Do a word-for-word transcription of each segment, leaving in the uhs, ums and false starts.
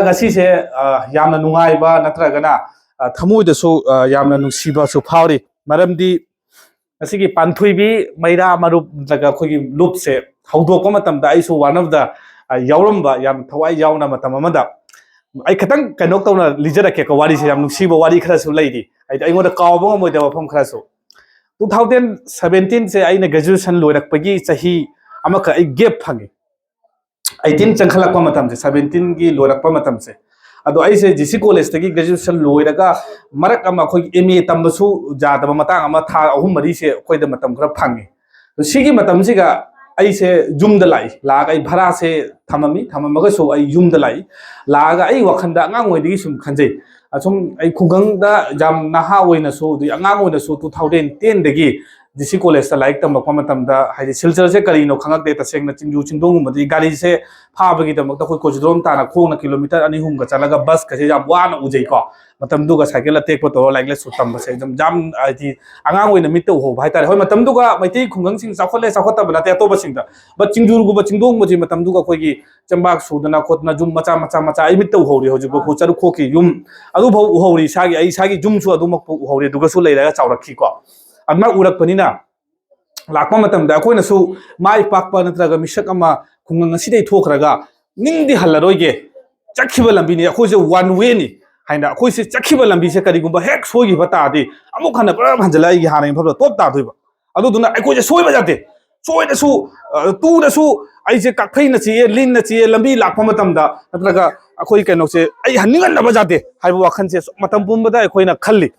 ꯉꯁꯤꯁꯦ ꯑ, ꯌꯥꯝꯅ ꯅꯨꯡꯉꯥꯏꯕ ꯅꯠꯇ꯭ꯔꯒꯅ ꯑ, ꯊꯃꯣꯏꯗꯁꯨ ꯑ, ꯌꯥꯝꯅ ꯅꯨꯡꯁꯤꯕꯁꯨ ꯐꯥꯎꯔꯤ꯫ ꯃꯔꯝꯗꯤ ꯉꯁꯤꯒꯤ ꯄꯥꯟꯊꯣꯏꯕꯤ ꯃꯩꯔꯥ ꯃꯔꯨꯞ ꯅꯠꯇ꯭ꯔꯒ ꯑꯩꯈꯣꯏꯒꯤ ꯂꯨꯞꯁꯦ ꯍꯧꯗꯣꯛꯄ ꯃꯇꯝꯗ ꯑꯩꯁꯨ one of the ꯑ, ꯌꯥꯎꯔꯝꯕ, ꯌꯥꯝ ꯊꯋꯥꯏ ꯌꯥꯎꯅ ꯃꯇꯝ ꯑꯃꯗ꯫ ꯑꯩ ꯈꯤꯇꯪ ꯀꯩꯅꯣ ꯇꯧꯅ ꯂꯤꯖꯔꯛꯀꯦꯀꯣ, ꯋꯥꯔꯤꯁꯦ ꯌꯥꯝ ꯅꯨꯡꯁꯤꯕ ꯋꯥꯔꯤ ꯈꯔꯁꯨ ꯂꯩꯔꯤ, ꯍꯥꯏꯗꯤ ꯑꯩꯉꯣꯟꯗ ꯀꯥꯎꯕ ꯉꯝꯃꯣꯏꯗꯕ ꯃꯐꯝ ꯈꯔꯁꯨ꯫ Two thousand seventeen ꯁꯦ ꯑꯩꯅ graduation ꯂꯣꯏꯔꯛꯄꯒꯤ ꯆꯍꯤ ꯑꯃꯈꯛ ꯑꯩ gap ꯐꯪꯉꯤ꯫ Eighteen ꯆꯪꯈꯠꯂꯛꯄ ꯃꯇꯝꯁꯦ, seventeen ꯒꯤ ꯂꯣꯏꯔꯛꯄ ꯃꯇꯝꯁꯦ, ꯑꯗꯣ ꯑꯩꯁꯦ ꯖꯤ ꯁꯤ ꯀꯣꯂꯦꯖꯇꯒꯤ graduation ꯂꯣꯏꯔꯒ ꯃꯔꯛ ꯑꯃ ꯑꯩꯈꯣꯏꯒꯤ ꯑꯦꯝ ꯑꯦ ꯇꯝꯕꯁꯨ ꯌꯥꯗꯕ ꯃꯇꯥꯡ ꯑꯃ, ꯊꯥ ꯑꯍꯨꯝ ꯃꯔꯤꯁꯦ ꯑꯩꯈꯣꯏꯗ ꯃꯇꯝ ꯈꯔ ꯐꯪꯉꯤ꯫ ꯑꯗꯣ ꯁꯤꯒꯤ ꯃꯇꯝꯁꯤꯒ ꯑꯩꯁꯦ ꯌꯨꯝꯗ ꯂꯥꯛꯏ꯫ ꯂꯥꯛꯑꯒ ꯑꯩ ꯚꯔꯥꯁꯦ ꯊꯝꯃꯝꯃꯤ꯫ ꯊꯝꯃꯝꯃꯒꯁꯨ ꯑꯩ ꯌꯨꯝꯗ ꯂꯥꯛꯏ꯫ ꯂꯥꯛꯑꯒ ꯑꯩ ꯋꯥꯈꯜꯗ ꯑꯉꯥꯡ ꯑꯣꯏꯗꯒꯤ ꯁꯨꯝ ꯈꯟꯖꯩ, ꯑꯁꯨꯝ ꯑꯩ ꯈꯨꯡꯒꯪꯗ ꯌꯥꯝ ꯅꯍꯥ ꯑꯣꯏꯅꯁꯨ, ꯑꯗꯩ ꯑꯉꯥꯡ ꯑꯣꯏꯅꯁꯨ two thousand ten ꯗꯒꯤ ꯖꯤ ꯁꯤ ꯀꯣꯂꯦꯖꯇ ꯂꯥꯏꯔꯤꯛ ꯇꯝꯃꯛꯄ ꯃꯇꯝꯗ, ꯍꯥꯏꯗꯤ ꯁꯤꯜꯆꯔꯁꯦ ꯀꯔꯤꯅꯣ ꯈꯪꯉꯛꯇꯦ꯫ ꯇꯁꯦꯡꯅ ꯆꯤꯡꯖꯨ ꯆꯤꯡꯗꯣꯡꯒꯨꯝꯕꯗꯤ ꯒꯥꯔꯤꯁꯦ ꯐꯥꯕꯒꯤꯗꯃꯛꯇ ꯑꯩꯈꯣꯏ ꯀꯣꯆꯤꯗꯣꯔꯣꯝ ꯇꯥꯅ ꯈꯣꯡꯅ ꯀꯤꯂꯣꯃꯤꯇꯔ ꯑꯅꯤ ꯑꯍꯨꯝꯒ ꯆꯠꯂꯒ ꯕꯁꯀꯁꯦ ꯌꯥꯝ ꯋꯥꯅ ꯎꯖꯩꯀꯣ꯫ ꯃꯇꯝꯗꯨꯒ ꯁꯥꯏꯀꯜ ꯑꯇꯦꯛꯄ ꯇꯧꯔꯒ ꯂꯥꯏꯔꯤꯛ ꯂꯥꯏꯁꯨ ꯇꯝꯕꯁꯦ ꯑꯗꯨꯝ ꯌꯥꯝ, ꯍꯥꯏꯗꯤ, ꯑꯉꯥꯡ ꯑꯣꯏꯅ ꯃꯤꯠꯇ ꯎꯍꯧꯕ ꯍꯥꯏꯇꯥꯔꯦ꯫ ꯍꯣꯏ, ꯃꯇꯝꯗꯨꯒ ꯃꯩꯇꯩ ꯈꯨꯡꯒꯪꯁꯤꯡ ꯆꯥꯎꯈꯠꯂꯦ, ꯆꯥꯎꯈꯠꯇꯕ ꯅꯠꯇꯦ ꯑꯇꯣꯞꯄꯁꯤꯡꯗ, but ꯆꯤꯡꯖꯨꯔꯒꯨꯝꯕ ꯆꯤꯡꯗꯣꯡꯒꯨꯝꯕꯁꯤ ꯃꯇꯝꯗꯨꯒ ꯑꯩꯈꯣꯏꯒꯤ ꯆꯦꯡꯕꯥꯛ ꯁꯨꯗꯅ ꯈꯣꯠꯇꯅ ꯌꯨꯝ ꯃꯆꯥ ꯃꯆꯥ ꯃꯆꯥ ꯑꯩ ꯃꯤꯠꯇ ꯎꯍꯧꯔꯤ꯫ ꯍꯧꯖꯤꯛꯐꯥꯎ ꯆꯔꯨꯛꯈꯣꯛꯀꯤ ꯌꯨꯝ ꯑꯗꯨꯐꯥꯎ ꯎꯍꯧꯔꯤ꯫ ꯏꯁꯥꯒꯤ, ꯑꯩ ꯏꯁꯥꯒꯤ ꯌꯨꯝꯁꯨ ꯑꯗꯨꯃꯛꯄꯨ ꯎꯍꯧꯔꯤ꯫ ꯑꯗꯨꯒꯁꯨ ꯂꯩꯔꯒ ꯆꯥꯎꯔꯛꯈꯤꯀꯣ꯫ ꯑꯗꯨꯃꯥꯏꯅ ꯎꯔꯛꯄꯅꯤꯅ ꯂꯥꯛꯄ ꯃꯇꯝꯗ ꯑꯩꯈꯣꯏꯅꯁꯨ ꯃꯥꯏ ꯄꯥꯛꯄ ꯅꯠꯇ꯭ꯔꯒ ꯃꯤꯁꯛ ꯑꯃ ꯈꯨꯡꯒꯪ ꯑꯁꯤꯗꯩ ꯊꯣꯛꯈ꯭ꯔꯒ ꯅꯤꯡꯗꯤ ꯍꯜꯂꯔꯣꯏꯒꯦ, ꯆꯠꯈꯤꯕ ꯂꯝꯕꯤꯅꯤ, ꯑꯩꯈꯣꯏꯁꯦ one way ꯅꯤ ꯍꯥꯏꯅ, ꯑꯩꯈꯣꯏꯁꯦ ꯆꯠꯈꯤꯕ ꯂꯝꯕꯤꯁꯦ ꯀꯔꯤꯒꯨꯝꯕ ꯍꯦꯛ ꯁꯣꯏꯈꯤꯕ ꯇꯥꯔꯗꯤ ꯑꯃꯨꯛ ꯍꯟꯅ ꯄꯨꯂꯞ ꯍꯟꯖꯤꯜꯂꯒ ꯑꯩꯒꯤ ꯍꯥꯟꯅꯒꯤ ꯃꯐꯝꯗ ꯇꯣꯞ ꯇꯥꯗꯣꯏꯕ꯫ ꯑꯗꯨꯗꯨꯅ ꯑꯩꯈꯣꯏꯁꯦ ꯁꯣꯏꯕ ꯌꯥꯗꯦ꯫ ꯁꯣꯏꯔꯁꯨ, ꯑ, ꯇꯨꯔꯁꯨ ꯑꯩꯁꯦ ꯀꯥꯛꯐꯩꯅ ꯆꯤꯛꯑꯦ, ꯂꯤꯟꯅ ꯆꯤꯛꯑꯦ, ꯂꯝꯕꯤ ꯂꯥꯛꯄ ꯃꯇꯝꯗ ꯅꯠꯇ꯭ꯔꯒ ꯑꯩꯈꯣꯏ ꯀꯩꯅꯣꯁꯦ ꯑꯩ ꯍꯟꯅꯤꯡꯍꯟꯅꯕ ꯌꯥꯗꯦ ꯍꯥꯏꯕ ꯋꯥꯈꯜꯁꯦ ꯃꯇꯝ ꯄꯨꯝꯕꯗ ꯑꯩꯈꯣꯏꯅ ꯈꯜꯂꯤ꯫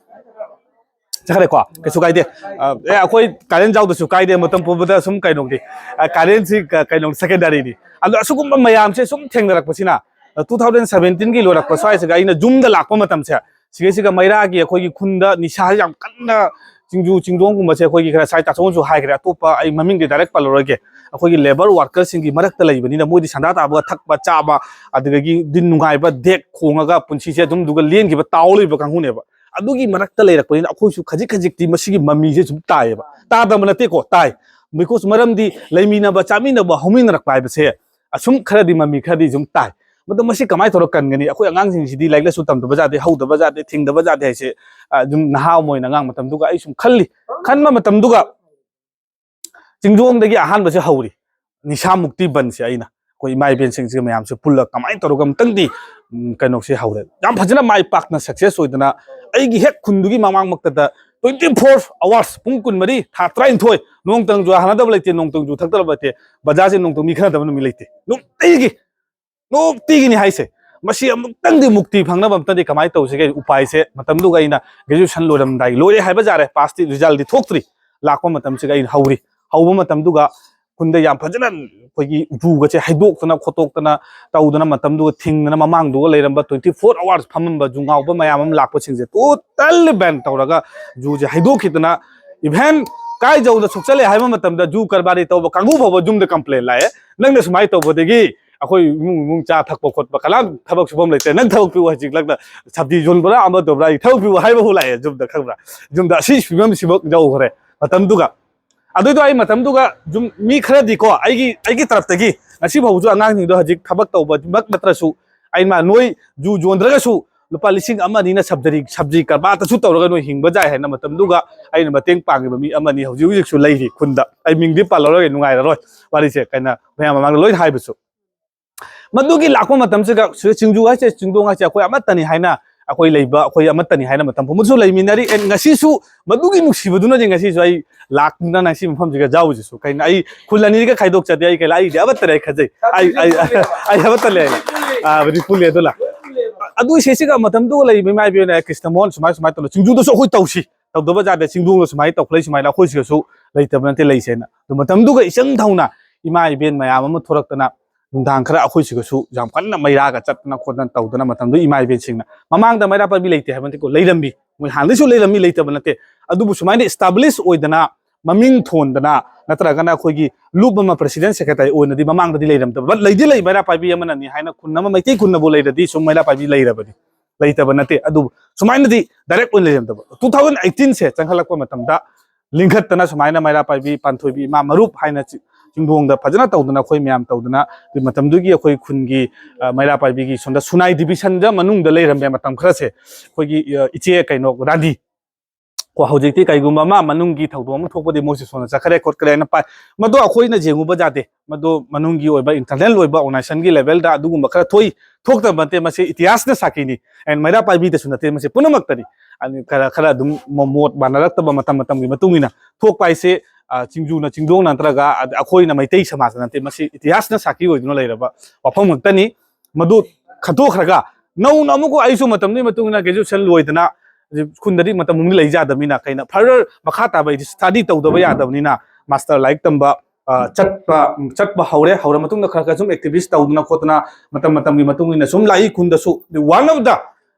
ꯆꯠꯈ꯭ꯔꯦꯀꯣ, ꯀꯩꯁꯨ ꯀꯥꯏꯗꯦ꯫ ꯑ, ꯑꯦ, ꯑꯩꯈꯣꯏ ꯀꯥꯔꯦꯟ ꯌꯥꯎꯗꯁꯨ ꯀꯥꯏꯗꯦ, ꯃꯇꯝ ꯄꯨꯝꯕꯗ ꯁꯨꯝ ꯀꯩꯅꯣꯒꯤ, ꯑ, ꯀꯥꯔꯦꯟꯁꯤ ꯀ-, ꯀꯩꯅꯣ, secondary ꯅꯤ꯫ ꯑꯗꯣ ꯑꯁꯤꯒꯨꯝꯕ ꯃꯌꯥꯝꯁꯦ ꯁꯨꯝ ꯊꯦꯡꯅꯔꯛꯄꯁꯤꯅ, ꯑ, two thousand seventeen ꯒꯤ ꯂꯣꯏꯔꯛꯄ ꯁ꯭ꯋꯥꯏꯁꯤꯒ ꯑꯩꯅ ꯌꯨꯝꯗ ꯂꯥꯛꯄ ꯃꯇꯝꯁꯦ, ꯁꯤꯒꯩꯁꯤꯒ ꯃꯩꯔꯥꯒꯤ ꯑꯩꯈꯣꯏꯒꯤ ꯈꯨꯟꯗ ꯅꯤꯁꯥꯁꯦ ꯌꯥꯝ ꯀꯟꯅ, ꯆꯤꯡꯖꯨ ꯆꯤꯡꯗꯣꯡꯒꯨꯝꯕꯁꯦ ꯑꯩꯈꯣꯏꯒꯤ ꯈꯔ ꯁ꯭ꯋꯥꯏ ꯇꯥꯆꯧꯅꯁꯨ ꯍꯥꯏꯈ꯭ꯔꯦ, ꯑꯇꯣꯞꯄ ꯑꯩ ꯃꯃꯤꯡꯗꯤ direct ꯄꯜꯂꯔꯣꯏꯒꯦ, ꯑꯩꯈꯣꯏꯒꯤ labour worker ꯁꯤꯡꯒꯤ ꯃꯔꯛꯇ ꯂꯩꯕꯅꯤꯅ ꯃꯣꯏꯗꯤ ꯁꯟꯗꯥ ꯇꯥꯕꯒ ꯊꯛꯄ ꯆꯥꯕ, ꯑꯗꯨꯗꯒꯤ ꯗꯤꯟ ꯅꯨꯡꯉꯥꯏꯕ ꯗꯦꯛ ꯈꯣꯡꯉꯒ ꯄꯨꯟꯁꯤꯁꯦ ꯑꯗꯨꯝꯗꯨꯒ ꯂꯦꯟꯈꯤꯕ ꯇꯥꯎ ꯂꯩꯕ ꯀꯥꯡꯕꯨꯅꯦꯕ꯫ ꯑꯗꯨꯒꯤ ꯃꯔꯛꯇ ꯂꯩꯔꯛꯄꯅꯤꯅ ꯑꯩꯈꯣꯏꯁꯨ ꯈꯖꯤꯛ ꯈꯖꯤꯛꯇꯤ ꯃꯁꯤꯒꯤ ꯃꯃꯤꯁꯦ ꯁꯨꯝ ꯇꯥꯏꯌꯦꯕ꯫ ꯇꯥꯗꯕ ꯅꯠꯇꯦꯀꯣ, ꯇꯥꯏ꯫ Because ꯃꯔꯝꯗꯤ ꯂꯩꯃꯤꯟꯅꯕ, ꯆꯥꯃꯤꯟꯅꯕ, ꯍꯧꯃꯤꯟꯅꯔꯛꯄ ꯍꯥꯏꯕꯁꯦ ꯑꯁꯨꯝ ꯈꯔꯗꯤ ꯃꯃꯤ ꯈꯔꯗꯤ ꯁꯨꯝ ꯇꯥꯏ꯫ ꯃꯗꯨ ꯃꯁꯤ ꯀꯃꯥꯏꯅ ꯇꯧꯔꯒ ꯀꯟꯒꯅꯤ? ꯑꯩꯈꯣꯏ ꯑꯉꯥꯡꯁꯤꯡꯁꯤꯗꯤ ꯂꯥꯏꯔꯤꯛ ꯂꯥꯏꯁꯨ ꯇꯝꯗꯕ ꯌꯥꯗꯦ, ꯍꯧꯗꯕ ꯌꯥꯗꯦ, ꯊꯤꯡꯗꯕ ꯌꯥꯗꯦ ꯍꯥꯏꯁꯦ, ꯑ, ꯑꯗꯨꯝ ꯅꯍꯥ ꯑꯃ ꯑꯣꯏꯅ ꯑꯉꯥꯡ ꯃꯇꯝꯗꯨꯒ ꯑꯩ ꯁꯨꯝ ꯈꯜꯂꯤ꯫ ꯈꯟꯕ ꯃꯇꯝꯗꯨꯒ ꯆꯤꯡꯗꯣꯡꯗꯒꯤ ꯑꯍꯥꯟꯕꯁꯦ ꯍꯧꯔꯤ꯫ ꯅꯤꯁꯥ ꯃꯨꯛꯇꯤ ꯕꯟꯁꯦ ꯑꯩꯅ ꯑꯩꯈꯣꯏ ꯏꯃꯥ ꯏꯕꯦꯟꯁꯤꯡꯁꯤꯒ ꯃꯌꯥꯝꯁꯦ ꯄꯨꯜꯂꯒ ꯀꯃꯥꯏꯅ ꯇꯧꯔꯒ ꯑꯃꯨꯛꯇꯪꯗꯤ, ꯎꯝ, ꯀꯩꯅꯣꯁꯦ ꯍꯧꯔꯦ꯫ ꯌꯥꯝ ꯐꯖꯅ ꯃꯥꯏ ꯄꯥꯛꯅ ꯁꯛꯁꯦꯁ ꯑꯣꯏꯗꯅ ꯑꯩꯒꯤ ꯍꯦꯛ ꯈꯨꯟꯗꯨꯒꯤ ꯃꯃꯥꯡꯃꯛꯇꯗ twenty four hours, ꯄꯨꯡ ꯀꯨꯟꯃꯔꯤ, ꯊꯥ ꯇꯔꯥꯅꯤꯊꯣꯏ, ꯅꯣꯡꯇꯪꯁꯨ ꯍꯥꯟꯅꯗꯕ ꯂꯩꯇꯦ, ꯅꯣꯡꯇꯪꯁꯨ ꯊꯛꯇꯕ ꯂꯩꯇꯦ, ꯕꯖꯥꯔꯁꯦ ꯅꯣꯡꯇꯪ ꯃꯤ ꯈꯟꯅꯗꯕ ꯅꯨꯃꯤꯠ ꯂꯩꯇꯦ꯫ ꯅꯨꯡꯇꯤꯒꯤ, ꯅꯨꯡꯇꯤꯒꯤꯅꯤ ꯍꯥꯏꯁꯦ꯫ ꯃꯁꯤ ꯑꯃꯨꯛꯇꯪꯗꯤ ꯃꯨꯛꯇꯤ ꯐꯪꯅꯕ ꯑꯝꯇꯗꯤ ꯀꯃꯥꯏꯅ ꯇꯧꯁꯤꯒꯦ? ꯎꯄꯥꯏꯁꯦ ꯃꯇꯝꯗꯨꯒ ꯑꯩꯅ ꯒ꯭ꯔꯦꯖꯨꯑꯦꯁꯟ ꯂꯣꯏꯔꯝꯗꯥꯏ, ꯂꯣꯏꯔꯦ ꯍꯥꯏꯕ ꯌꯥꯔꯦ, ꯄꯥꯁꯇꯤ, ꯔꯤꯖꯜꯗꯤ ꯊꯣꯛꯇ꯭ꯔꯤ꯫ ꯂꯥꯛꯄ ꯃꯇꯝꯁꯤꯒ ꯑꯩꯅ ꯍꯧꯔꯤ꯫ ꯍꯧꯕ ꯃꯇꯝꯗꯨꯒ ꯈꯨꯟꯗ ꯌꯥꯝ ꯐꯖꯅ ꯑꯩꯈꯣꯏꯒꯤ ꯖꯨꯒꯁꯦ ꯍꯩꯗꯣꯛꯇꯅ ꯈꯣꯠꯇꯣꯛꯇꯅ ꯇꯧꯗꯅ, ꯃꯇꯝꯗꯨꯒ ꯊꯤꯡꯗꯅ, ꯃꯃꯥꯡꯗꯨꯒ ꯂꯩꯔꯝꯕ twenty four hours ꯐꯝꯃꯝꯕ ꯖꯨ ꯉꯥꯎꯕ ꯃꯌꯥꯝ ꯑꯃ ꯂꯥꯛꯄꯁꯤꯡꯁꯦ totally ban ꯇꯧꯔꯒ ꯖꯨꯁꯦ ꯍꯩꯗꯣꯛꯈꯤꯗꯅ, even ꯀꯥꯏꯖꯧꯗ ꯁꯣꯛꯆꯜꯂꯦ ꯍꯥꯏꯕ ꯃꯇꯝꯗ ꯖꯨ ꯀꯔꯕꯥꯔꯤ ꯇꯧꯕ ꯀꯥꯡꯕꯨ ꯐꯥꯎꯕ ꯌꯨꯝꯗ complain ꯂꯥꯛꯑꯦ, "ꯅꯪꯅ ꯁꯨꯃꯥꯏꯅ ꯇꯧꯕꯗꯒꯤ ꯑꯩꯈꯣꯏ ꯏꯃꯨꯡ ꯏꯃꯨꯡ ꯆꯥ ꯊꯛꯄ ꯈꯣꯠꯄ ꯀꯅꯥꯝ ꯊꯕꯛ ꯁꯨꯐꯝ ꯂꯩꯇ꯭ꯔꯦ, ꯅꯪ ꯊꯕꯛ ꯄꯤꯌꯨ, ꯍꯧꯖꯤꯛꯂꯛꯇ ꯁꯕꯖꯤ ꯌꯣꯟꯕ꯭ꯔꯥ ꯑꯃ ꯇꯧꯕ꯭ꯔꯥ, ꯑꯩ ꯊꯕꯛ ꯄꯤꯌꯨ" ꯍꯥꯏꯕ ꯐꯥꯎ ꯂꯥꯛꯑꯦ ꯌꯨꯝꯗ, ꯈꯪꯕ꯭ꯔꯥ? ꯌꯨꯝꯗ ꯑꯁꯤ ꯐꯤꯕꯝꯁꯤꯐꯥꯎ ꯌꯧꯈ꯭ꯔꯦ ꯃꯇꯝꯗꯨꯒ꯫ ꯑꯗꯨꯏꯗꯣ ꯑꯩ ꯃꯇꯝꯗꯨꯒ ꯌꯨꯝ ꯃꯤ ꯈꯔꯗꯤꯀꯣ, ꯑꯩꯒꯤ, ꯑꯩꯒꯤ ꯇꯔꯞꯇꯒꯤ ꯉꯁꯤ ꯐꯥꯎꯕꯁꯨ ꯑꯉꯥꯡꯁꯤꯡꯗꯣ ꯍꯧꯖꯤꯛ ꯊꯕꯛ ꯇꯧꯕꯃꯛ ꯅꯠꯇ꯭ꯔꯁꯨ, ꯑꯩꯅ ꯅꯣꯏ ꯖꯨ ꯌꯣꯟꯗ꯭ꯔꯒꯁꯨ ꯂꯨꯄꯥ ꯂꯤꯁꯤꯡ ꯑꯃ ꯑꯅꯤꯅ ꯁꯕꯖꯔꯤ-, ꯁꯕꯖꯤ ꯀꯔꯕꯥꯔꯗꯁꯨ ꯇꯧꯔꯒ ꯅꯣꯏ ꯍꯤꯡꯕ ꯌꯥꯏ ꯍꯥꯏꯅ ꯃꯇꯝꯗꯨꯒ ꯑꯩꯅ ꯃꯇꯦꯡ ꯄꯥꯡꯉꯤꯕ ꯃꯤ ꯑꯃꯅꯤ ꯍꯧꯖꯤꯛ ꯍꯧꯖꯤꯛꯁꯨ ꯂꯩꯔꯤ ꯈꯨꯟꯗ꯫ ꯑꯩ ꯃꯤꯡꯗꯤ ꯄꯜꯂꯔꯣꯏꯒꯦ, ꯅꯨꯡꯉꯥꯏꯔꯔꯣꯏ ꯋꯥꯔꯤꯁꯦ, ꯀꯩꯅꯣ, ꯃꯌꯥꯝ ꯃꯃꯥꯡꯗ ꯂꯣꯏ ꯍꯥꯏꯕꯁꯨ꯫ ꯃꯗꯨꯒꯤ ꯂꯥꯛꯄ ꯃꯇꯝꯁꯤꯗ ꯁꯤꯗ ꯆꯤꯡꯖꯨ ꯍꯥꯏꯁꯦ, ꯆꯤꯡꯗꯣꯡ ꯍꯥꯏꯁꯦ ꯑꯩꯈꯣꯏ ꯑꯃꯠꯇꯅꯤ ꯍꯥꯏꯅ ꯑꯩꯈꯣꯏ ꯂꯩꯕ, ꯑꯩꯈꯣꯏ ꯑꯃꯠꯇꯅꯤ ꯍꯥꯏꯅ ꯃꯇꯝ ꯄꯨꯝꯕꯗꯁꯨ ꯂꯩꯃꯤꯟꯅꯔꯤ꯫ And ꯉꯁꯤꯁꯨ ꯃꯗꯨꯒꯤ ꯅꯨꯡꯁꯤꯕꯗꯨꯅꯅꯦ ꯉꯁꯤꯁꯨ ꯑꯩ ꯂꯥꯛꯇꯨꯅ ꯉꯁꯤ ꯃꯐꯝꯁꯤꯒ ꯌꯥꯎꯔꯤꯁꯤꯁꯨ꯫ ꯀꯩꯅꯣ, ꯑꯩ ꯈꯨꯜ ꯑꯅꯤꯒ ꯈꯥꯏꯗꯣꯛꯆꯗꯦ, ꯑꯩ ꯀꯩ, ꯑꯩꯗꯤ ꯑꯃꯠꯇꯅꯦ ꯑꯩ ꯈꯟꯖꯩ꯫ ꯑꯩ, ꯑꯩ, ꯑꯩ ꯑꯃꯠꯇ ꯂꯩ꯫ ꯑꯥ, ꯃꯅꯤꯄꯨꯔ ꯂꯩ ꯑꯗꯨꯅ꯫ ꯑꯗꯨ ꯏꯁꯩꯁꯤꯒ ꯃꯇꯝꯗꯨꯒ ꯂꯩꯕ ꯏꯃꯥ ꯏꯕꯦꯟꯅ ꯀ꯭ꯔꯤꯁꯅꯃꯣꯍꯟ ꯁꯨꯃꯥꯏ ꯁꯨꯃꯥꯏꯅ ꯇꯧꯅ ꯆꯤꯡꯖꯨꯗꯁꯨ ꯑꯩꯈꯣꯏ ꯇꯧꯁꯤ, ꯇꯧꯗꯕ ꯌꯥꯗꯦ, ꯆꯤꯡꯗꯣꯡꯗ ꯁꯨꯃꯥꯏꯅ ꯇꯧꯈꯠꯂꯛꯏ ꯁꯨꯃꯥꯏꯅ ꯑꯩꯈꯣꯏ ꯁꯤꯗꯁꯨ ꯂꯩꯇꯕ ꯅꯠꯇꯦ, ꯂꯩꯁꯦꯅ꯫ ꯑꯗꯨ ꯃꯇꯝꯗꯨꯒ ꯏꯆꯪ ꯊꯧꯅ ꯏꯃꯥ ꯏꯕꯦꯟ ꯃꯌꯥꯝ ꯑꯃ ꯊꯣꯔꯛꯇꯅ ꯅꯨꯡꯗꯥꯡ ꯈꯔ ꯑꯩꯈꯣꯏ ꯁꯤꯒꯁꯨ ꯌꯥꯝ ꯀꯟꯅ ꯃꯩꯔꯥꯒ ꯆꯠꯇꯅ ꯈꯣꯠꯇꯅ ꯇꯧꯗꯅ ꯃꯇꯝꯗꯨ ꯏꯃꯥ ꯏꯕꯦꯟꯁꯤꯡꯅ, ꯃꯃꯥꯡꯗ ꯃꯩꯔꯥ ꯄꯥꯏꯕꯤ ꯂꯩꯇꯦ ꯍꯥꯏꯕ ꯅꯠꯇꯦꯀꯣ, ꯂꯩꯔꯝꯃꯤ, ꯃꯣꯏ ꯍꯥꯟꯅꯗꯩꯁꯨ ꯂꯩꯔꯝꯃꯤ, ꯂꯩꯇꯕ ꯅꯠꯇꯦ꯫ ꯑꯗꯨꯕꯨ ꯁꯨꯃꯥꯏꯅ establish ꯑꯣꯏꯗꯅ, ꯃꯃꯤꯡ ꯊꯣꯟꯗꯅ, ꯅꯠꯇ꯭ꯔꯒꯅ ꯑꯩꯈꯣꯏꯒꯤ ꯂꯨꯞ ꯑꯃ president secretary ꯑꯣꯏꯅꯗꯤ ꯃꯃꯥꯡꯗꯗꯤ ꯂꯩꯔꯝꯗꯕ꯫ But ꯂꯩꯗꯤ ꯂꯩ, ꯃꯩꯔꯥ ꯄꯥꯏꯕꯤ ꯑꯃꯅꯅꯤ ꯍꯥꯏꯅ ꯈꯨꯟ ꯑꯃ, ꯃꯩꯇꯩ ꯈꯨꯟꯅꯕꯨ ꯂꯩꯔꯗꯤ ꯁꯨꯝ ꯃꯩꯔꯥ ꯄꯥꯏꯕꯤ ꯂꯩꯔꯕꯅꯤ, ꯂꯩꯇꯕ ꯅꯠꯇꯦ꯫ ꯑꯗꯨꯕꯨ ꯁꯨꯃꯥꯏꯅꯗꯤ direct ꯑꯣꯏꯅ ꯂꯩꯔꯝꯗꯕ꯫ Two thousand eighteenꯁꯦ ꯆꯪꯈꯠꯂꯛꯄ ꯃꯇꯝꯗ ꯂꯤꯡꯈꯠꯇꯅ ꯁꯨꯃꯥꯏꯅ ꯃꯩꯔꯥ ꯄꯥꯏꯕꯤ, ꯄꯥꯟꯊꯣꯏꯕꯤ ꯏꯃꯥ ꯃꯔꯨꯞ ꯍꯥꯏꯅ ꯆꯤ-, ꯆꯤꯡꯗꯣꯡꯗ ꯐꯖꯅ ꯇꯧꯗꯅ, ꯑꯩꯈꯣꯏ ꯃꯌꯥꯝ ꯇꯧꯗꯅ, ꯑꯗꯨꯒꯤ ꯃꯇꯝꯗꯨꯒꯤ ꯑꯩꯈꯣꯏ ꯈꯨꯟꯒꯤ, ꯑ, ꯃꯩꯔꯥ ꯄꯥꯏꯕꯤꯒꯤ ꯁꯣꯝꯗ ꯁꯨꯅꯥꯏ ꯗꯤꯕꯤꯖꯟꯗ ꯃꯅꯨꯡꯗ ꯂꯩꯔꯝꯃꯦ ꯃꯇꯝ ꯈꯔꯁꯦ꯫ ꯑꯩꯈꯣꯏꯒꯤ, ꯑ, ꯏꯆꯦ ꯀꯩꯅꯣ ꯔꯥꯅꯤ ꯀꯣ, ꯍꯧꯖꯤꯛꯇꯤ ꯀꯩꯒꯨꯝꯕ ꯑꯃ ꯃꯅꯨꯡꯒꯤ ꯊꯧꯗꯣꯛ ꯑꯃ ꯊꯣꯛꯄꯗꯤ ꯃꯣꯏꯁꯦ ꯁꯣꯝꯗ ꯆꯠꯈ꯭ꯔꯦ ꯈꯣꯠꯈ꯭ꯔꯦ ꯍꯥꯏꯅ ꯄꯥꯏ꯫ ꯃꯗꯣ ꯑꯩꯈꯣꯏꯅ ꯌꯦꯡꯉꯨꯕ ꯌꯥꯗꯦ꯫ ꯃꯗꯣ ꯃꯅꯨꯡꯒꯤ ꯑꯣꯏꯕ internal ꯑꯣꯏꯕ organization ꯒꯤ level ꯗ ꯑꯗꯨꯒꯨꯝꯕ ꯈꯔ ꯊꯣꯛꯏ, ꯊꯣꯛꯇꯕ ꯅꯠꯇꯦ, ꯃꯁꯤ ꯏꯇꯤꯍꯥꯁꯅ ꯁꯥꯈꯤꯅꯤ꯫ And ꯃꯩꯔꯥ ꯄꯥꯏꯕꯤꯗꯁꯨ ꯅꯠꯇꯦ, ꯃꯁꯤ ꯄꯨꯝꯅꯃꯛꯇꯅꯤ꯫ ꯑꯗꯨ ꯈꯔ, ꯈꯔ ꯑꯗꯨꯝ ꯃꯣ-, ꯃꯣꯠ ꯃꯥꯟꯅꯔꯛꯇꯕ ꯃꯇꯝ ꯃꯇꯝꯒꯤ ꯃꯇꯨꯡ ꯏꯟꯅ ꯊꯣꯛꯄ ꯍꯥꯏꯁꯦ, ꯑ, ꯆꯤꯡꯖꯨꯅ ꯆꯤꯡꯗꯣꯡ ꯅꯠꯇ꯭ꯔꯒ ꯑꯗ ꯑꯩꯈꯣꯏꯅ ꯃꯩꯇꯩ ꯁꯃꯥꯖꯇ ꯅꯠꯇꯦ, ꯃꯁꯤ ꯏꯇꯤꯍꯥꯁꯅ ꯁꯥꯈꯤ ꯑꯣꯏꯗꯨꯅ ꯂꯩꯔꯕ ꯋꯥꯐꯝ ꯉꯥꯛꯇꯅꯤ꯫ ꯃꯗꯨ ꯈꯟꯇꯣꯛꯈ꯭ꯔꯒ ꯅꯧꯅ ꯑꯃꯨꯛꯀ ꯑꯩꯁꯨ ꯃꯇꯝꯗꯨꯒꯤ ꯃꯇꯨꯡ ꯏꯟꯅ graduation ꯂꯣꯏꯗꯅ ꯈꯨꯟꯗꯗꯤ ꯃꯇꯝ ꯄꯨꯝꯗꯤ ꯂꯩ ꯌꯥꯗꯕꯅꯤꯅ, ꯀꯩꯅ further ꯃꯈꯥ ꯇꯥꯕ ꯑꯩꯗꯤ study ꯇꯧꯗꯕ ꯌꯥꯗꯕꯅꯤꯅ, master ꯂꯥꯏꯔꯤꯛ ꯇꯝꯕ, ꯑ, ꯆꯠꯄ, ꯆꯠꯄ ꯍꯧꯔꯦ꯫ ꯍꯧꯔ ꯃꯇꯨꯡꯗ ꯈꯔ ꯈꯔ ꯁꯨꯝ activist ꯇꯧꯗꯅ ꯈꯣꯠꯇꯅ ꯃꯇꯝ ꯃꯇꯝꯒꯤ ꯃꯇꯨꯡ ꯏꯟꯅ ꯁꯨꯝ ꯂꯥꯛꯏ꯫ ꯈꯨꯟꯗꯁꯨ one of the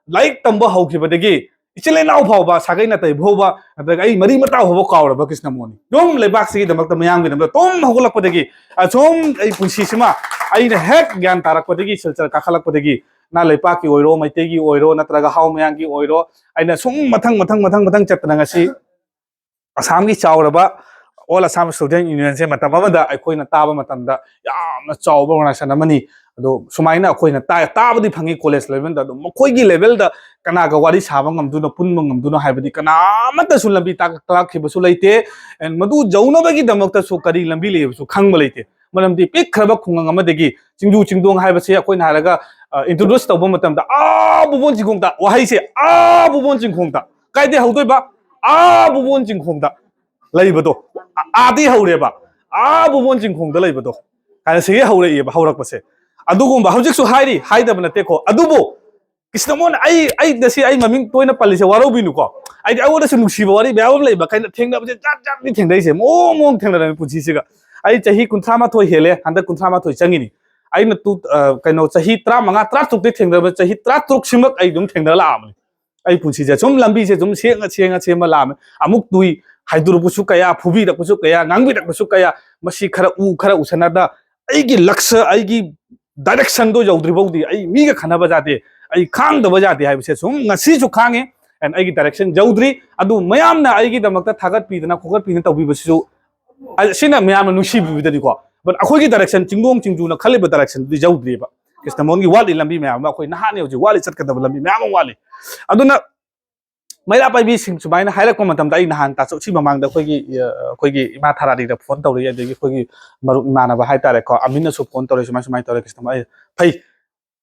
ꯂꯥꯏꯔꯤꯛ ꯇꯝꯕ ꯍꯧꯈꯤꯕꯗꯒꯤ ꯏꯆꯤꯜ ꯏꯅꯥꯎ ꯐꯥꯎꯕ, ꯁꯥꯒꯩ ꯅꯥꯇꯩ ꯐꯥꯎꯕ, ꯅꯠꯇ꯭ꯔꯒ ꯑꯩ ꯃꯔꯤ ꯃꯇꯥ ꯐꯥꯎꯕ ꯀꯥꯎꯔꯕ ꯀ꯭ꯔꯤꯁꯅꯃꯣꯍꯟꯅꯤ꯫ ꯑꯗꯨꯝ ꯂꯩꯕꯥꯛꯁꯤꯒꯤꯗꯃꯛꯇ, ꯃꯌꯥꯝꯒꯤꯗꯃꯛꯇ ꯑꯗꯨꯝ ꯍꯧꯒꯠꯂꯛꯄꯗꯒꯤ, ꯑꯁꯨꯝ ꯑꯩ ꯄꯨꯟꯁꯤꯁꯤꯃ ꯑꯩꯅ ꯍꯦꯛ ꯒ꯭ꯌꯥꯟ ꯇꯥꯔꯛꯄꯗꯒꯤ, ꯁꯤꯜꯆꯔ ꯀꯥꯈꯠꯂꯛꯄꯗꯒꯤ, ꯅꯥ ꯂꯩꯄꯥꯛꯀꯤ ꯑꯣꯏꯔꯣ, ꯃꯩꯇꯩꯒꯤ ꯑꯣꯏꯔꯣ, ꯅꯠꯇ꯭ꯔꯒ ꯍꯥꯎ ꯃꯌꯥꯝꯒꯤ ꯑꯣꯏꯔꯣ, ꯑꯩꯅ ꯁꯨꯝ ꯃꯊꯪ, ꯃꯊꯪ, ꯃꯊꯪ, ꯃꯊꯪ ꯆꯠꯇꯅ ꯉꯁꯤ ꯑꯁꯥꯝꯒꯤ ꯆꯥꯎꯔꯕ All Assam Student Union ꯁꯦ ꯃꯇꯝ ꯑꯃꯗ ꯑꯩꯈꯣꯏꯅ ꯇꯥꯕ ꯃꯇꯝꯗ ꯌꯥꯝꯅ ꯆꯥꯎꯕ organization ꯑꯃꯅꯤ꯫ ꯑꯗꯣ ꯁꯨꯃꯥꯏꯅ ꯑꯩꯈꯣꯏꯅ ꯇꯥ-, ꯇꯥꯕꯗꯤ ꯐꯪꯉꯤ college level ꯗ꯫ ꯑꯗꯣ ꯃꯈꯣꯏꯒꯤ level ꯗ ꯀꯅꯥꯒ ꯋꯥꯔꯤ ꯁꯥꯕ ꯉꯝꯗꯣꯏꯅꯣ, ꯄꯨꯟꯕ ꯉꯝꯗꯣꯏꯅꯣ ꯍꯥꯏꯕꯗꯤ ꯀꯅꯥ ꯑꯃꯠꯇꯁꯨ ꯂꯝꯕꯤ ꯇꯥꯛ-, ꯇꯥꯛꯈꯤꯕꯁꯨ ꯂꯩꯇꯦ꯫ And ꯃꯗꯨ ꯌꯧꯅꯕꯒꯤꯗꯃꯛꯇꯁꯨ ꯀꯔꯤ ꯂꯝꯕꯤ ꯂꯩꯕꯁꯨ ꯈꯪꯕ ꯂꯩꯇꯦ꯫ ꯃꯔꯝꯗꯤ ꯄꯤꯛꯈ꯭ꯔꯕ ꯈꯨꯡꯒꯪ ꯑꯃꯗꯒꯤ ꯆꯤꯡꯖꯨ ꯆꯤꯡꯗꯣꯡ ꯍꯥꯏꯕꯁꯦ ꯑꯩꯈꯣꯏꯅ ꯍꯥꯏꯔꯒ, ꯑ, introduce ꯇꯧꯕ ꯃꯇꯝꯗ ꯑꯥ ꯕꯨꯕꯣꯟ ꯆꯤꯡꯈꯣꯡꯗ, ꯋꯥꯍꯩꯁꯦ ꯑꯥ ꯕꯨꯕꯣꯟ ꯆꯤꯡꯈꯣꯡꯗ꯫ ꯀꯥꯏꯗꯩ ꯍꯧꯗꯣꯏꯕ? ꯑꯥ ꯕꯨꯕꯣꯟ ꯆꯤꯡꯈꯣꯡꯗ ꯂꯩꯕꯗꯣ, ꯑ-, ꯑꯥꯗꯤ ꯍꯧꯔꯦꯕ, ꯑꯥ ꯕꯨꯕꯣꯟ ꯆꯤꯡꯈꯣꯡꯗ ꯂꯩꯕꯗꯣ, ꯍꯥꯏꯅ ꯁꯤꯒꯤ ꯍꯧꯔꯛꯏꯕ, ꯍꯧꯔꯛꯄꯁꯦ꯫ ꯑꯗꯨꯒꯨꯝꯕ ꯍꯧꯖꯤꯛꯁꯨ ꯍꯥꯏꯔꯤ, ꯍꯥꯏꯗꯕ ꯅꯠꯇꯦꯀꯣ꯫ ꯑꯗꯨꯕꯨ ꯀ꯭ꯔꯤꯁꯅꯃꯣꯍꯟ, ꯑꯩ, ꯑꯩ ꯉꯁꯤ ꯑꯩ ꯃꯃꯤꯡ ꯇꯣꯏꯅ ꯄꯜꯂꯤꯁꯦ ꯋꯥꯔꯧꯕꯤꯅꯨꯀꯣ꯫ ꯑꯩꯗꯤ ꯑꯩꯉꯣꯟꯗꯁꯨ ꯅꯨꯡꯁꯤꯕ ꯋꯥꯔꯤ ꯃꯌꯥꯝ ꯑꯃ ꯂꯩꯕ, ꯀꯩꯅꯣ ꯊꯦꯡꯅꯕꯁꯦ ꯖꯥꯠ ꯖꯥꯠꯅꯤ ꯊꯦꯡꯅꯔꯤꯁꯦ, ꯃꯑꯣꯡ ꯃꯑꯣꯡ ꯊꯦꯡꯅꯔꯝꯃꯤ ꯄꯨꯟꯁꯤꯁꯤꯒ꯫ ꯑꯩ ꯆꯍꯤ ꯀꯨꯟꯊ꯭ꯔꯥ ꯃꯥꯊꯣꯏ ꯍꯦꯜꯂꯦ, ꯍꯟꯗꯛ ꯀꯨꯟꯊ꯭ꯔꯥ ꯃꯥꯊꯣꯏ ꯆꯪꯉꯤꯅꯤ꯫ ꯑꯩꯅ ꯇꯨ-, ꯑ, ꯀꯩꯅꯣ, ꯆꯍꯤ ꯇꯔꯥꯃꯉꯥ, ꯇꯔꯥꯇꯔꯨꯛꯇꯤ ꯊꯦꯡꯅꯔꯕ, ꯆꯍꯤ ꯇꯔꯥꯇꯔꯨꯛ ꯁꯤꯃꯛ ꯑꯩ ꯑꯗꯨꯝ ꯊꯦꯡꯅꯔ ꯂꯥꯛꯑꯕꯅꯤ꯫ ꯑꯩ ꯄꯨꯟꯁꯤꯁꯦ ꯁꯨꯝ ꯂꯝꯕꯤꯁꯦ ꯁꯨꯝ ꯁꯦꯡꯉ, ꯁꯦꯡꯉ, ꯁꯦꯝꯃ ꯂꯥꯛꯑꯝꯃꯦ꯫ ꯑꯃꯨꯛ ꯇꯨꯏ, ꯍꯥꯏꯗꯣꯔꯛꯄꯁꯨ ꯀꯌꯥ, ꯐꯨꯕꯤꯔꯛꯄꯁꯨ ꯀꯌꯥ, ꯉꯥꯡꯕꯤꯔꯛꯄꯁꯨ ꯀꯌꯥ, ꯃꯁꯤ ꯈꯔ ꯎ, ꯈꯔ ꯎꯁꯟꯅꯗ ꯑꯩꯒꯤ ꯂꯛꯁ, ꯑꯩꯒꯤ direction ꯗꯣ ꯌꯧꯗ꯭ꯔꯤ ꯐꯥꯎꯗꯤ ꯑꯩ ꯃꯤꯒ ꯈꯟꯅꯕ ꯌꯥꯗꯦ, ꯑꯩ ꯈꯥꯡꯗꯕ ꯌꯥꯗꯦ ꯍꯥꯏꯕꯁꯦ ꯁꯨꯝ ꯉꯁꯤꯁꯨ ꯈꯥꯡꯉꯤ꯫ And ꯑꯩꯒꯤ direction ꯌꯧꯗ꯭ꯔꯤ꯫ ꯑꯗꯨ ꯃꯌꯥꯝꯅ ꯑꯩꯒꯤꯗꯃꯛꯇ ꯊꯥꯒꯠꯄꯤꯗꯅ ꯈꯣꯀꯠꯄꯤꯗꯅ ꯇꯧꯕꯤꯕꯁꯤꯁꯨ ꯑ, ꯁꯤꯅ ꯃꯌꯥꯝꯅ ꯅꯨꯡꯁꯤꯕꯤꯕꯗꯅꯤꯀꯣ꯫ But ꯑꯩꯈꯣꯏꯒꯤ direction, ꯆꯤꯡꯗꯣꯡ ꯆꯤꯡꯖꯨꯅ ꯈꯜꯂꯤꯕ directionꯗꯨꯗꯤ ꯌꯧꯗ꯭ꯔꯤꯕ꯫ ꯀ꯭ꯔꯤꯁꯅꯃꯣꯍꯟꯒꯤ ꯋꯥꯠꯂꯤ ꯂꯝꯕꯤ ꯃꯌꯥꯝ ꯑꯃ, ꯑꯩꯈꯣꯏ ꯅꯍꯥꯅꯤ ꯍꯧꯖꯤꯛ ꯋꯥꯠꯂꯤ ꯆꯠꯀꯗꯕ ꯂꯝꯕꯤ ꯃꯌꯥꯝ ꯑꯃ ꯋꯥꯠꯂꯤ꯫ ꯑꯗꯨꯅ ꯃꯩꯔꯥ ꯄꯥꯏꯕꯤꯁꯤꯡ ꯁꯨꯃꯥꯏꯅ ꯍꯥꯏꯔꯛꯄ ꯃꯇꯝꯗ, ꯑꯩ ꯅꯍꯥꯟ ꯇꯥꯆꯧ, ꯁꯤ ꯃꯃꯥꯡꯗ ꯑꯩꯈꯣꯏꯒꯤ, ꯑ, ꯑꯩꯈꯣꯏꯒꯤ ꯏꯃꯥ ꯊꯥꯔꯥꯅꯤꯗ phone ꯇꯧꯔꯛꯏ, ꯑꯗꯒꯤ ꯑꯩꯈꯣꯏꯒꯤ ꯃꯔꯨꯞ ꯏꯃꯥꯟꯅꯕ ꯍꯥꯏꯇꯥꯔꯦꯀꯣ, ꯑꯃꯤꯟꯅꯁꯨ phone ꯇꯧꯔꯛꯏ, ꯁꯨꯃꯥꯏ ꯁꯨꯃꯥꯏꯅ ꯇꯧꯔꯦ ꯀ꯭ꯔꯤꯁꯅꯃꯣꯍꯟ, ꯑꯩ, ꯐꯩ,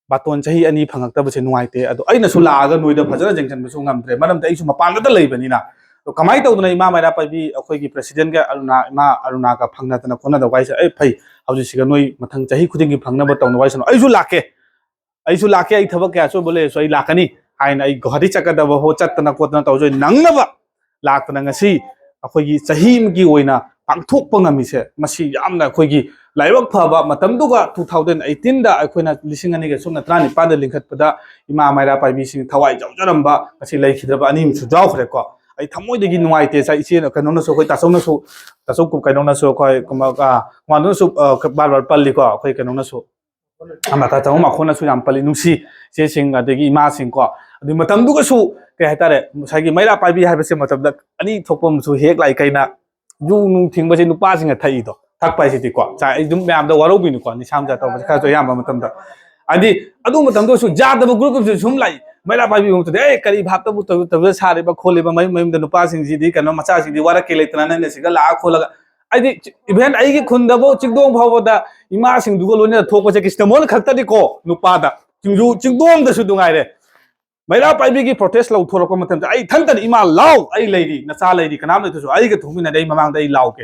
ꯕꯥꯇꯣꯟ ꯆꯍꯤ ꯑꯅꯤ ꯐꯪꯉꯛꯇꯕꯁꯦ ꯅꯨꯡꯉꯥꯏꯇꯦ꯫ ꯑꯗꯣ ꯑꯩꯅꯁꯨ ꯂꯥꯛꯑꯒ ꯅꯣꯏꯗ ꯐꯖꯅ ꯌꯦꯡꯁꯤꯟꯕꯁꯨ ꯉꯝꯗ꯭ꯔꯦ, ꯃꯔꯝꯗꯤ ꯑꯩꯁꯨ ꯃꯄꯥꯟꯗꯇ ꯂꯩꯕꯅꯤꯅ꯫ ꯑꯗꯣ ꯀꯃꯥꯏꯅ ꯇꯧꯗꯅ ꯏꯃꯥ ꯃꯩꯔꯥ ꯄꯥꯏꯕꯤ, ꯑꯩꯈꯣꯏꯒꯤ presidentꯒ ꯑꯔꯨꯅꯥ, ꯏꯃꯥ ꯑꯔꯨꯅꯥꯒ ꯐꯪꯅꯗꯅ ꯈꯣꯠꯅꯗꯕ ꯍꯥꯏꯁꯦ, ꯑꯩ ꯐꯩ, ꯍꯧꯖꯤꯛꯁꯤꯒ ꯅꯣꯏ ꯃꯊꯪ ꯆꯍꯤ ꯈꯨꯗꯤꯡꯒꯤ ꯐꯪꯅꯕ ꯇꯧꯅꯕ ꯍꯥꯏꯁꯅꯨ, ꯑꯩꯁꯨ ꯂꯥꯛꯀꯦ, ꯑꯩꯁꯨ ꯂꯥꯛꯀꯦ, ꯑꯩ ꯊꯕꯛ ꯀꯌꯥ ꯑꯆꯧꯕ ꯂꯩꯔꯁꯨ ꯑꯩ ꯂꯥꯛꯀꯅꯤ ꯍꯥꯏꯅ ꯑꯩ ꯒꯨꯋꯥꯍꯥꯇꯤ ꯆꯠꯀꯗꯕ ꯍꯣ ꯆꯠꯇꯅ ꯈꯣꯠꯇꯅ ꯇꯧꯔꯁꯨ ꯑꯩ ꯅꯪꯅꯕ ꯂꯥꯛꯇꯅ ꯉꯁꯤ ꯑꯩꯈꯣꯏꯒꯤ ꯆꯍꯤ ꯑꯃꯒꯤ ꯑꯣꯏꯅ ꯄꯥꯡꯊꯣꯛꯄ ꯉꯝꯃꯤꯁꯦ, ꯃꯁꯤ ꯌꯥꯝꯅ ꯑꯩꯈꯣꯏꯒꯤ ꯂꯥꯏꯕꯛ ꯐꯕ꯫ ꯃꯇꯝꯗꯨꯒ two thousand eighteenꯗ ꯑꯩꯈꯣꯏꯅ ꯂꯤꯁꯤꯡ ꯑꯅꯤꯒ ꯁꯨꯞꯅ ꯇꯔꯥꯅꯤꯄꯥꯟꯗ ꯂꯤꯡꯈꯠꯄꯗ ꯏꯃꯥ ꯃꯩꯔꯥ ꯄꯥꯏꯕꯤꯁꯤꯡ ꯊꯋꯥꯏ ꯌꯥꯎꯖꯔꯝꯕ, ꯉꯁꯤ ꯂꯩꯈꯤꯗ꯭ꯔꯕ ꯑꯅꯤ ꯑꯃꯁꯨ ꯌꯥꯎꯈ꯭ꯔꯦꯀꯣ꯫ ꯑꯩ ꯊꯃꯣꯏꯗꯒꯤ ꯅꯨꯡꯉꯥꯏꯇꯦ꯫ ꯁꯥ-, ꯏꯆꯦꯅ, ꯀꯩꯅꯣꯅꯁꯨ, ꯑꯩꯈꯣꯏ ꯇꯥꯆꯧꯅꯁꯨ, ꯇꯥꯆꯧ ꯀꯩꯅꯣꯅꯁꯨ, ꯑꯩꯈꯣꯏ ꯀꯃ-, ꯑ, ꯃꯥꯟꯗꯨꯅꯁꯨ, ꯑ, ꯕꯥꯔ ꯕꯥꯔ ꯄꯜꯂꯤꯀꯣ, ꯑꯩꯈꯣꯏ ꯀꯩꯅꯣꯅꯁꯨ꯫ ꯑꯃ ꯇꯥꯆꯧ ꯃꯈꯣꯟꯅꯁꯨ ꯌꯥꯝ ꯄꯜꯂꯤ, ꯅꯨꯡꯁꯤ ꯏꯆꯦꯁꯤꯡ ꯑꯗꯒꯤ ꯏꯃꯥꯁꯤꯡꯀꯣ꯫ ꯑꯗꯨ ꯃꯇꯝꯗꯨꯒꯁꯨ ꯀꯩ ꯍꯥꯏꯇꯥꯔꯦ, ꯉꯁꯥꯏꯒꯤ ꯃꯩꯔꯥ ꯄꯥꯏꯕꯤ ꯍꯥꯏꯕꯁꯦ ꯃꯇꯝꯗ ꯑꯅꯤ ꯊꯣꯛꯄ ꯑꯃꯁꯨ ꯍꯦꯛ ꯂꯥꯛꯏ꯫ ꯀꯩꯅ ꯌꯨ ꯅꯨꯡ ꯊꯤꯡꯕꯁꯦ ꯅꯨꯄꯥꯁꯤꯡꯅ ꯊꯛꯏꯗꯣ, ꯊꯛꯄ ꯍꯥꯏꯁꯤꯗꯤꯀꯣ, ꯆꯥ-, ꯑꯩ ꯑꯗꯨꯝ ꯃꯌꯥꯝꯗ ꯋꯥꯔꯧꯕꯤꯅꯨꯀꯣ, ꯅꯤꯁꯥ ꯅꯨꯡꯁꯥ ꯇꯧꯕꯁꯦ ꯈꯔꯁꯨ ꯑꯌꯥꯝꯕ ꯃꯇꯝꯗ꯫ ꯍꯥꯏꯗꯤ ꯑꯗꯨ ꯃꯇꯝꯗ ꯑꯣꯏꯔꯁꯨ ꯌꯥꯗꯕ group ꯑꯃꯁꯨ ꯁꯨꯝ ꯂꯥꯛꯏ, ꯃꯩꯔꯥ ꯄꯥꯏꯕꯤ ꯃꯇꯝꯗ, "ꯑꯦ, ꯀꯔꯤ ꯚꯥꯞꯇꯕꯨ ꯇꯧ-, ꯇꯧꯖ ꯁꯥꯔꯤꯕ ꯈꯣꯠꯂꯤꯕ, ꯃꯌꯨꯝ ꯃꯌꯨꯝꯗ ꯅꯨꯄꯥꯁꯤꯡꯁꯤꯗꯤ ꯀꯩꯅꯣ, ꯃꯆꯥꯁꯤꯡꯗꯤ ꯋꯥꯔꯛꯀꯦ ꯂꯩꯇꯅ ꯅꯪꯅ ꯁꯤꯒ ꯂꯥꯛꯑ ꯈꯣꯠꯂꯒ"꯫ ꯍꯥꯏꯗꯤ even ꯑꯩꯒꯤ ꯈꯨꯟꯗꯐꯥꯎ, ꯆꯤꯡꯗꯣꯡ ꯐꯥꯎꯕꯗ ꯏꯃꯥꯁꯤꯡꯗꯨꯒ ꯂꯣꯏꯅꯅ ꯊꯣꯛꯄꯁꯦ ꯀ꯭ꯔꯤꯁꯅꯃꯣꯍꯟ ꯈꯛꯇꯅꯤꯀꯣ, ꯅꯨꯄꯥꯗ꯫ ꯆꯤꯡꯖꯨ-, ꯆꯤꯡꯗꯣꯡꯗꯁꯨ ꯅꯨꯡꯉꯥꯏꯔꯦ꯫ ꯃꯩꯔꯥ ꯄꯥꯏꯕꯤꯒꯤ protest ꯂꯧꯊꯣꯔꯛꯄ ꯃꯇꯝꯗ ꯑꯩ ꯏꯊꯟꯇꯅ, "ꯏꯃꯥ ꯂꯥꯎ, ꯑꯩ ꯂꯩꯔꯤ, ꯅꯆꯥ ꯂꯩꯔꯤ, ꯀꯅꯥꯝ ꯂꯩꯇ꯭ꯔꯁꯨ ꯑꯩꯒ ꯊꯣꯛꯃꯤꯟꯅꯔꯦ, ꯑꯩ ꯃꯃꯥꯡꯗ ꯑꯩ ꯂꯥꯎꯒꯦ"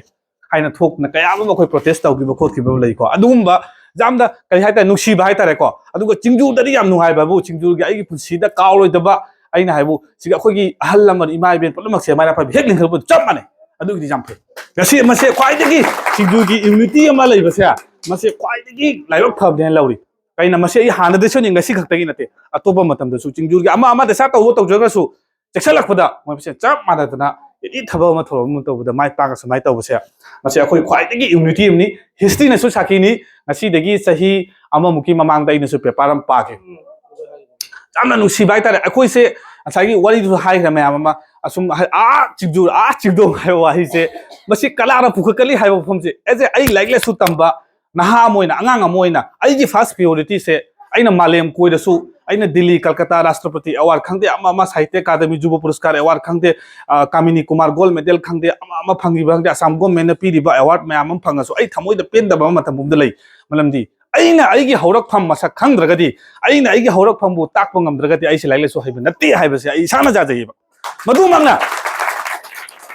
ꯍꯥꯏꯅ ꯊꯣꯛꯇꯅ ꯀꯌꯥ ꯑꯃ ꯑꯩꯈꯣꯏ protest ꯇꯧꯈꯤꯕ ꯈꯣꯠꯈꯤꯕ ꯂꯩꯀꯣ꯫ ꯑꯗꯨꯒꯨꯝꯕ ꯌꯥꯝꯅ, ꯀꯔꯤ ꯍꯥꯏꯇꯥꯔꯦ, ꯅꯨꯡꯁꯤꯕ ꯍꯥꯏꯇꯥꯔꯦꯀꯣ꯫ ꯑꯗꯨꯒ ꯆꯤꯡꯖꯨꯗꯗꯤ ꯌꯥꯝ ꯅꯨꯡꯉꯥꯏꯕꯕꯨ, ꯆꯤꯡꯖꯨꯒꯤ ꯑꯩꯒꯤ ꯄꯨꯟꯁꯤꯗ ꯀꯥꯎꯔꯣꯏꯗꯕ, ꯑꯩꯅ ꯍꯥꯏꯕꯨ, ꯁꯤꯒꯤ ꯑꯩꯈꯣꯏꯒꯤ ꯑꯍꯜ ꯂꯃꯟ ꯏꯃꯥ ꯏꯕꯦꯟ ꯄꯨꯝꯅꯃꯛꯁꯦ ꯃꯩꯔꯥ ꯄꯥꯏꯕꯤ ꯍꯦꯛ ꯂꯤꯡꯈꯠꯂꯛꯄꯗ ꯆꯞ ꯃꯥꯟꯅꯩ꯫ ꯑꯗꯨꯒꯤꯗꯤ ꯌꯥꯝ ꯐꯩ꯫ ꯉꯁꯤ ꯃꯁꯦ ꯈ꯭ꯋꯥꯏꯗꯒꯤ ꯆꯤꯡꯖꯨꯒꯤ unity ꯑꯃ ꯂꯩꯕꯁꯦ, ꯃꯁꯦ ꯈ꯭ꯋꯥꯏꯗꯒꯤ ꯂꯥꯏꯕꯛ ꯐꯕꯅꯦꯅ ꯂꯧꯔꯤ꯫ ꯀꯩꯅ ꯃꯁꯤ ꯑꯩ ꯍꯥꯟꯅꯗꯩꯁꯨꯅꯤ, ꯉꯁꯤ ꯈꯛꯇꯒꯤ ꯅꯠꯇꯦ, ꯑꯇꯣꯞꯄ ꯃꯇꯝꯗꯁꯨ ꯆꯤꯡꯖꯨꯒꯤ ꯑꯃ ꯑꯃ ꯗꯁꯥ ꯇꯧꯕ ꯇꯧꯖꯔꯒꯁꯨ ꯆꯦꯛꯁꯤꯜꯂꯛꯄꯗ ꯃꯣꯏ ꯃꯁꯦꯟ ꯆꯞ ꯃꯥꯟꯅꯗꯅ ꯑꯦꯅꯤ ꯊꯕꯛ ꯑꯃ ꯊꯧꯔꯝ ꯑꯃ ꯇꯧꯕꯗ ꯃꯥꯏ ꯄꯥꯛꯑꯒ ꯁꯨꯃꯥꯏꯅ ꯇꯧꯕꯁꯦ, ꯃꯁꯤ ꯑꯩꯈꯣꯏ ꯈ꯭ꯋꯥꯏꯗꯒꯤ unity ꯑꯃꯅꯤ꯫ Historyꯅꯁꯨ ꯁꯥꯈꯤꯅꯤ꯫ ꯉꯁꯤꯗꯒꯤ ꯆꯍꯤ ꯑꯃꯃꯨꯛꯀꯤ ꯃꯃꯥꯡꯗ ꯑꯩꯅꯁꯨ paper ꯑꯃ ꯄꯥꯈꯤ꯫ ꯌꯥꯝꯅ ꯅꯨꯡꯁꯤꯕ ꯍꯥꯏꯇꯥꯔꯦ꯫ ꯑꯩꯈꯣꯏꯁꯦ ꯉꯁꯥꯏꯒꯤ ꯋꯥꯔꯤꯗꯨꯁꯨ ꯍꯥꯏꯈ꯭ꯔꯦ ꯃꯌꯥꯝ ꯑꯃ, ꯑꯁꯨꯝ ꯍꯥꯏ- ꯑꯥ ꯆꯤꯡꯖꯨ ꯑꯥ ꯆꯤꯡꯗꯣꯡ ꯍꯥꯏꯕ ꯋꯥꯍꯩꯁꯦ, ꯃꯁꯤ ꯀꯅꯥꯅ ꯄꯨꯈꯠꯀꯅꯤ ꯍꯥꯏꯕ ꯋꯥꯐꯝꯁꯦ, ꯑꯦꯁ ꯑꯦ ꯑꯩ ꯂꯥꯏꯔꯤꯛ ꯂꯥꯏꯁꯨ ꯇꯝꯕ ꯅꯍꯥ ꯑꯃ ꯑꯣꯏꯅ, ꯑꯉꯥꯡ ꯑꯃ ꯑꯣꯏꯅ ꯑꯩꯒꯤ ꯐꯥꯔꯁ ꯄ꯭ꯔꯤꯌꯣꯔꯤꯇꯤꯁꯦ, ꯑꯩꯅ ꯃꯥꯂꯦꯝ ꯀꯣꯏꯔꯁꯨ, ꯑꯩꯅ ꯗꯤꯜꯂꯤ ꯀꯜꯀꯇꯥ ꯔꯥꯁꯇ꯭ꯔꯄꯇꯤ ꯑꯦꯋꯥꯔꯗ ꯈꯪꯗꯦ, ꯑꯃ ꯑꯃ ꯁꯥꯍꯤꯇ꯭ꯌ ꯑꯀꯥꯗꯃꯤ ꯖꯨꯕ ꯄꯨꯔꯁꯀꯥꯔ ꯑꯦꯋꯥꯔꯗ ꯈꯪꯗꯦ, ꯑ, ꯀꯥꯃꯤꯅꯤ ꯀꯨꯃꯥꯔ ꯒꯣꯜꯗ ꯃꯦꯗꯜ ꯈꯪꯗꯦ, ꯑꯃ ꯑꯃ ꯐꯪꯈꯤꯕ ꯈꯪꯗꯦ, ꯑꯁꯥꯝ ꯒꯣꯔꯃꯦꯟꯅ ꯄꯤꯔꯤꯕ ꯑꯦꯋꯥꯔꯗ ꯃꯌꯥꯝ ꯑꯃ ꯐꯪꯉꯁꯨ ꯑꯩ ꯊꯃꯣꯏꯗ ꯄꯦꯟꯗꯕ ꯑꯃ ꯃꯇꯝ ꯄꯨꯝꯕꯗ ꯂꯩ꯫ ꯃꯔꯝꯗꯤ ꯑꯩꯅ ꯑꯩꯒꯤ ꯍꯧꯔꯛꯐꯝ ꯃꯁꯛ ꯈꯪꯗ꯭ꯔꯒꯗꯤ, ꯑꯩꯅ ꯑꯩꯒꯤ ꯍꯧꯔꯛꯐꯝꯕꯨ ꯇꯥꯛꯄ ꯉꯝꯗ꯭ꯔꯒꯗꯤ ꯑꯩꯁꯦ ꯂꯥꯏꯔꯤꯛ ꯂꯥꯏꯁꯨ ꯍꯩꯕ ꯅꯠꯇꯦ ꯍꯥꯏꯕꯁꯦ ꯑꯩ ꯏꯁꯥꯅ ꯌꯥꯖꯩꯌꯦꯕ꯫ ꯃꯗꯨꯃꯛꯅ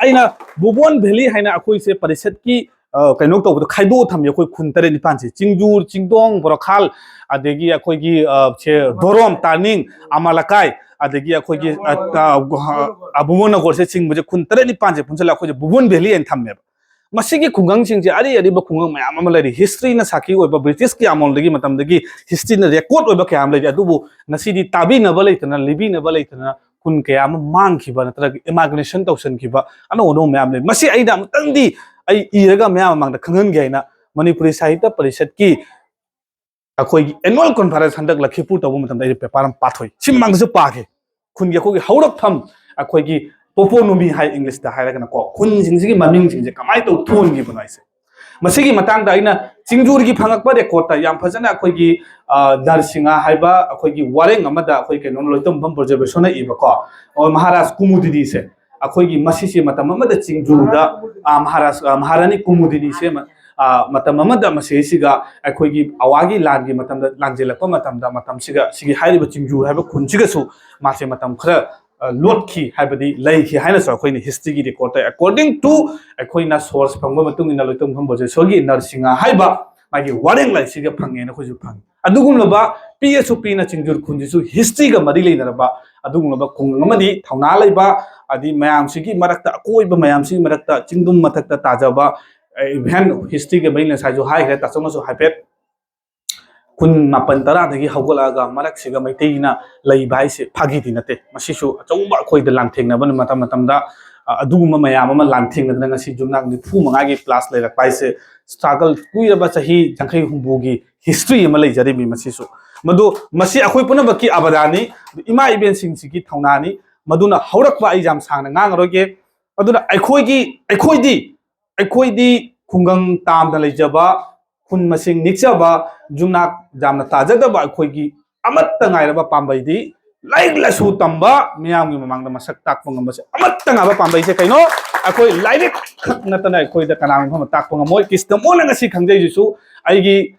ꯑꯩꯅ ꯕꯨꯕꯣꯟ ꯚꯦꯂꯤ ꯍꯥꯏꯅ ꯑꯩꯈꯣꯏꯁꯦ ꯄꯔꯤꯁꯠꯀꯤ, ꯑ, ꯀꯩꯅꯣ ꯇꯧꯕꯗꯣ ꯈꯥꯏꯗꯣꯛꯑ ꯊꯝꯃꯤ꯫ ꯑꯩꯈꯣꯏ ꯈꯨꯟ ꯇꯔꯦꯠ ꯅꯤꯄꯥꯟꯁꯦ, ꯆꯤꯡꯖꯨꯔ, ꯆꯤꯡꯗꯣꯡ, ꯕꯣꯔꯣꯈꯥꯜ, ꯑꯗꯒꯤ ꯑꯩꯈꯣꯏꯒꯤ, ꯑ, ꯁꯦ ꯗꯣꯔꯣꯝ, ꯇꯥꯔꯅꯤꯡ, ꯑꯃꯥꯂꯀꯥꯏ, ꯑꯗꯒꯤ ꯑꯩꯈꯣꯏꯒꯤ, ꯑ, ꯑ, ꯒꯨꯍꯥ-, ꯑ, ꯕꯨꯕꯣꯟ ꯅꯒꯔꯁꯦ ꯆꯤꯡꯕꯁꯦ ꯈꯨꯟ ꯇꯔꯦꯠ ꯅꯤꯄꯥꯟꯁꯦ ꯄꯨꯟꯁꯤꯜꯂꯒ ꯑꯩꯈꯣꯏꯁꯦ ꯕꯨꯕꯣꯟ ꯚꯦꯂꯤ ꯍꯥꯏꯅ ꯊꯝꯃꯦꯕ꯫ ꯃꯁꯤꯒꯤ ꯈꯨꯡꯒꯪꯁꯤꯡꯁꯦ ꯑꯔꯤ ꯑꯔꯤꯕ ꯈꯨꯡꯒꯪ ꯃꯌꯥꯝ ꯑꯃ ꯂꯩꯔꯤ꯫ ꯍꯤꯁꯇ꯭ꯔꯤꯅ ꯁꯥꯈꯤ ꯑꯣꯏꯕ, ꯕ꯭ꯔꯤꯇꯤꯁꯀꯤ ꯑꯃꯣꯜꯗꯒꯤ ꯃꯇꯝꯗꯒꯤ ꯍꯤꯁꯇ꯭ꯔꯤꯅ ꯔꯦꯀꯣꯔꯗ ꯑꯣꯏꯕ ꯀꯌꯥ ꯑꯃ ꯂꯩꯔꯤ꯫ ꯑꯗꯨꯕꯨ ꯉꯁꯤꯗꯤ ꯇꯥꯕꯤꯅꯕ ꯂꯩꯇꯅ, ꯂꯤꯕꯤꯅꯕ ꯂꯩꯇꯅ ꯈꯨꯟ ꯀꯌꯥ ꯑꯃ ꯃꯥꯡꯈꯤꯕ ꯅꯠꯇ꯭ꯔꯒ ꯏꯃꯥꯏꯒ꯭ꯔꯦꯁꯟ ꯇꯧꯁꯟꯈꯤꯕ ꯑꯅꯧ ꯑꯅꯧꯕ ꯃꯌꯥꯝ ꯂꯩ꯫ ꯃꯁꯤ ꯑꯩꯅ ꯑꯃꯨꯛꯇꯪꯗꯤ ꯑꯩ ꯏꯔꯒ ꯃꯌꯥꯝ ꯃꯃꯥꯡꯗ ꯈꯪꯍꯟꯒꯦ ꯍꯥꯏꯅ ꯃꯅꯤꯄꯨꯔꯤ ꯁꯥꯍꯤꯇ꯭ꯌ ꯄꯔꯤꯁꯠꯀꯤ ꯑꯩꯈꯣꯏꯒꯤ ꯑꯦꯅꯨꯋꯦꯜ ꯀꯣꯟꯐꯔꯦꯟꯁ ꯍꯟꯗꯛ ꯂꯈꯤꯄꯨꯔ ꯇꯧꯕ ꯃꯇꯝꯗ ꯑꯩꯅ ꯄꯦꯄꯔ ꯑꯃ ꯄꯥꯊꯣꯛꯏ꯫ ꯁꯤ ꯃꯃꯥꯡꯗꯁꯨ ꯄꯥꯈꯤ꯫ ꯈꯨꯟꯒꯤ ꯑꯩꯈꯣꯏꯒꯤ ꯍꯧꯔꯛꯐꯝ, ꯑꯩꯈꯣꯏꯒꯤ ꯇꯣꯄꯣꯅꯣꯃꯤ ꯍꯥꯏ ꯏꯪꯂꯤꯁꯇ ꯍꯥꯏꯔꯒꯅꯀꯣ, ꯈꯨꯟꯁꯤꯡꯁꯤꯒꯤ ꯃꯃꯤꯡꯁꯤꯡꯁꯦ ꯀꯃꯥꯏꯅ ꯇꯧ ꯊꯣꯟꯈꯤꯕꯅꯣ ꯍꯥꯏꯁꯦ꯫ ꯃꯁꯤꯒꯤ ꯃꯇꯥꯡꯗ ꯑꯩꯅ ꯆꯤꯡꯖꯨꯔꯒꯤ ꯐꯪꯉꯛꯄ ꯔꯦꯀꯣꯔꯠꯇ ꯌꯥꯝ ꯐꯖꯅ ꯑꯩꯈꯣꯏꯒꯤ, ꯑ, ꯅꯔꯁꯤꯡꯍꯥ ꯍꯥꯏꯕ ꯑꯩꯈꯣꯏꯒꯤ ꯋꯥꯔꯦꯡ ꯑꯃꯗ ꯑꯩꯈꯣꯏ ꯀꯩꯅꯣ ꯂꯣꯏꯇꯣꯡꯕꯝ ꯕ꯭ꯔꯖꯕꯦꯁꯣꯔꯅ ꯏꯕꯀꯣ, ꯑꯣ, ꯃꯍꯥꯔꯥꯖ ꯀꯨꯃꯨꯗꯤꯅꯤꯁꯦ, ꯑꯩꯈꯣꯏꯒꯤ ꯃꯁꯤꯁꯦ ꯃꯇꯝ ꯑꯃꯗ ꯆꯤꯡꯖꯨꯗ, ꯑ, ꯃꯍꯥꯔꯥꯖ, ꯑ, ꯃꯍꯥꯔꯥꯅꯤ ꯀꯨꯃꯨꯗꯤꯅꯤꯁꯦ ꯃ-, ꯑ, ꯃꯇꯝ ꯑꯃꯗ ꯃꯁꯤꯁꯤꯒ ꯑꯩꯈꯣꯏꯒꯤ ꯑꯋꯥꯒꯤ ꯂꯥꯟꯒꯤ ꯃꯇꯝꯗ ꯂꯥꯟꯖꯦꯜꯂꯛꯄ ꯃꯇꯝꯗ, ꯃꯇꯝꯁꯤꯒ ꯁꯤꯒꯤ ꯍꯥꯏꯔꯤꯕ ꯆꯤꯡꯖꯨ ꯍꯥꯏꯕ ꯈꯨꯟꯁꯤꯒꯁꯨ ꯃꯥꯁꯦ ꯃꯇꯝ ꯈꯔ, ꯑ, ꯂꯣꯠꯈꯤ ꯍꯥꯏꯕꯗꯤ ꯂꯩꯈꯤ ꯍꯥꯏꯅꯁꯨ ꯑꯩꯈꯣꯏꯅ ꯍꯤꯁꯇ꯭ꯔꯤꯒꯤ ꯔꯦꯀꯣꯔꯠꯇ, according to ꯑꯩꯈꯣꯏꯅ ꯁꯣꯔꯁ ꯐꯪꯕ ꯃꯇꯨꯡ ꯏꯟꯅ ꯂꯣꯏꯇꯣꯡꯕꯝ ꯕ꯭ꯔꯖꯦꯁꯣꯔꯒꯤ ꯅꯔꯁꯤꯡꯍ ꯍꯥꯏꯕ ꯃꯥꯒꯤ ꯋꯥꯔꯦꯡ ꯂꯥꯏꯁꯤꯒ ꯐꯪꯉꯦꯅ ꯑꯩꯈꯣꯏꯁꯨ ꯐꯪꯉꯤ꯫ ꯑꯗꯨꯒꯨꯝꯂꯕ ꯄꯤꯛꯑꯁꯨ ꯄꯤꯛꯅ ꯆꯤꯡꯖꯨꯔ ꯈꯨꯟꯁꯤꯁꯨ ꯍꯤꯁꯇ꯭ꯔꯤꯒ ꯃꯔꯤ ꯂꯩꯅꯔꯕ ꯑꯗꯨꯒꯨꯝꯂꯕ ꯈꯨꯡꯒꯪ ꯑꯃꯅꯤ꯫ ꯊꯧꯅꯥ ꯂꯩꯕ, ꯑꯗꯩ ꯃꯌꯥꯝꯁꯤꯒꯤ ꯃꯔꯛꯇ, ꯑꯀꯣꯏꯕ ꯃꯌꯥꯝꯁꯤꯒꯤ ꯃꯔꯛꯇ ꯆꯤꯡꯗꯨꯝ ꯃꯊꯛꯇ ꯇꯥꯖꯕ, ꯑ, even ꯍꯤꯁꯇ꯭ꯔꯤꯒ ꯃꯔꯤ ꯂꯩꯅ ꯉꯁꯥꯏꯁꯨ ꯍꯥꯏꯈ꯭ꯔꯦ, ꯇꯥꯆꯧꯅꯁꯨ ꯍꯥꯏꯐꯦꯠ ꯈꯨꯟ ꯃꯥꯄꯟ ꯇꯔꯥꯗꯒꯤ ꯍꯧꯒꯠꯂꯛꯑꯒ ꯃꯔꯛꯁꯤꯒ ꯃꯩꯇꯩꯅ ꯂꯩꯕ ꯍꯥꯏꯁꯦ ꯐꯥꯒꯤꯗꯤ ꯅꯠꯇꯦ꯫ ꯃꯁꯤꯁꯨ ꯑꯆꯧꯕ ꯑꯩꯈꯣꯏꯗ ꯂꯥꯟꯊꯦꯡꯅꯕꯅ ꯃꯇꯝ ꯃꯇꯝꯗ, ꯑ, ꯑꯗꯨꯒꯨꯝꯕ ꯃꯌꯥꯝ ꯑꯃ ꯂꯥꯟꯊꯦꯡꯅꯗꯅ ꯉꯁꯤ ꯌꯨꯝꯅꯥꯛ ꯅꯤꯐꯨ ꯃꯉꯥꯒꯤ ꯄ꯭ꯂꯥꯁ ꯂꯩꯔꯛꯄ ꯍꯥꯏꯁꯦ ꯁ꯭ꯇ꯭ꯔꯒꯜ ꯀꯨꯏꯔꯕ ꯆꯍꯤ ꯌꯥꯡꯈꯩ ꯍꯨꯝꯐꯨꯒꯤ ꯍꯤꯁꯇ꯭ꯔꯤ ꯑꯃ ꯂꯩꯖꯔꯤꯃꯤ ꯃꯁꯤꯁꯨ꯫ ꯃꯗꯨ, ꯃꯁꯤ ꯑꯩꯈꯣꯏ ꯄꯨꯝꯅꯃꯛꯀꯤ ꯑꯕꯗꯥꯅꯤ, ꯏꯃꯥ ꯏꯕꯦꯟꯁꯤꯡꯁꯤꯒꯤ ꯊꯧꯅꯥꯅꯤ꯫ ꯃꯗꯨꯅ ꯍꯧꯔꯛꯄ ꯑꯩ ꯌꯥꯝ ꯁꯥꯡꯅ ꯉꯥꯡꯉꯔꯣꯏꯒꯦ꯫ ꯑꯗꯨꯅ ꯑꯩꯈꯣꯏꯒꯤ, ꯑꯩꯈꯣꯏꯗꯤ, ꯑꯩꯈꯣꯏꯗꯤ ꯈꯨꯡꯒꯪ ꯇꯥꯝꯗ ꯂꯩꯖꯕ, ꯈꯨꯟ ꯃꯁꯤꯡ ꯅꯤꯛꯆꯕ, ꯌꯨꯝꯅꯥꯛ ꯌꯥꯝꯅ ꯇꯥꯖꯗꯕ ꯑꯩꯈꯣꯏꯒꯤ ꯑꯃꯠꯇ ꯉꯥꯏꯔꯕ ꯄꯥꯝꯕꯩꯗꯤ ꯂꯥꯏꯔꯤꯛ ꯂꯥꯏꯁꯨ ꯇꯝꯕ, ꯃꯤꯌꯥꯝꯒꯤ ꯃꯃꯥꯡꯗ ꯃꯁꯛ ꯇꯥꯛꯄ ꯉꯝꯕꯁꯦ ꯑꯃꯠꯇ ꯉꯥꯏꯕ ꯄꯥꯝꯕꯩꯁꯦ ꯀꯩꯅꯣ? ꯑꯩꯈꯣꯏ ꯂꯥꯏꯔꯤꯛ ꯈꯛ ꯅꯠꯇꯅ ꯑꯩꯈꯣꯏꯗ ꯀꯅꯥꯒꯨꯝꯕ ꯑꯃ ꯇꯥꯛꯄ ꯉꯝꯃꯣꯏ꯫ ꯀ꯭ꯔꯤꯁꯅꯃꯣꯍꯟꯅ ꯉꯁꯤ ꯈꯪꯖꯩꯁꯤꯁꯨ ꯑꯩꯒꯤ,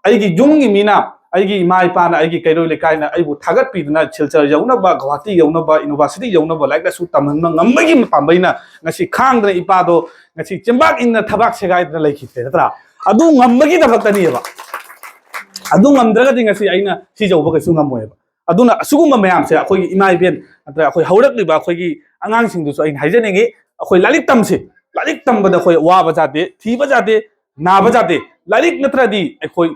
ꯑꯩꯒꯤ ꯌꯨꯝꯒꯤ ꯃꯤꯅ, ꯑꯩꯒꯤ ꯏꯃꯥ ꯏꯄꯥꯅ, ꯑꯩꯒꯤ ꯀꯩꯔꯣꯏ ꯂꯩꯀꯥꯏꯅ ꯑꯩꯕꯨ ꯊꯥꯒꯠꯄꯤꯗꯨꯅ ꯁꯤꯜꯆꯔ ꯌꯧꯅꯕ, ꯒꯨꯋꯥꯍꯥꯇꯤ ꯌꯧꯅꯕ, ꯌꯨꯅꯤꯚꯔꯁꯤꯇꯤ ꯌꯧꯅꯕ ꯂꯥꯏꯔꯤꯛ ꯂꯥꯏꯁꯨ ꯇꯝꯍꯟꯕ ꯉꯝꯕꯒꯤ ꯄꯥꯝꯕꯩꯅ ꯉꯁꯤ ꯈꯥꯡꯗꯅ ꯏꯄꯥꯗꯣ ꯉꯁꯤ ꯆꯦꯡꯕꯥꯛ ꯏꯟꯅ ꯊꯕꯥꯛ ꯁꯦꯒꯥꯏꯗꯅ ꯂꯩꯈꯤꯗ꯭ꯔꯦ, ꯅꯠꯇ꯭ꯔꯥ? ꯑꯗꯨ ꯉꯝꯕꯒꯤꯗꯃꯛꯇꯅꯦꯕ꯫ ꯑꯗꯨ ꯉꯝꯗ꯭ꯔꯒꯗꯤ ꯉꯁꯤ ꯑꯩꯅ ꯁꯤ ꯌꯧꯕ ꯀꯩꯁꯨ ꯉꯝꯃꯣꯏꯕ꯫ ꯑꯗꯨꯅ ꯑꯁꯤꯒꯨꯝꯕ ꯃꯌꯥꯝꯁꯦ ꯑꯩꯈꯣꯏꯒꯤ ꯏꯃꯥ ꯏꯕꯦꯟ ꯅꯠꯇ꯭ꯔꯒ ꯑꯩꯈꯣꯏ ꯍꯧꯔꯛꯂꯤꯕ ꯑꯩꯈꯣꯏꯒꯤ ꯑꯉꯥꯡꯁꯤꯡꯗꯨꯁꯨ ꯑꯩꯅ ꯍꯥꯏꯖꯅꯤꯡꯉꯤ, ꯑꯩꯈꯣꯏ ꯂꯥꯏꯔꯤꯛ ꯇꯝꯁꯤ꯫ ꯂꯥꯏꯔꯤꯛ ꯇꯝꯕꯗ ꯑꯩꯈꯣꯏ ꯋꯥꯕ ꯌꯥꯗꯦ, ꯊꯤꯕ ꯌꯥꯗꯦ, ꯅꯥꯕ ꯌꯥꯗꯦ꯫ ꯂꯥꯏꯔꯤꯛ ꯅꯠꯇ꯭ꯔꯗꯤ ꯑꯩꯈꯣꯏ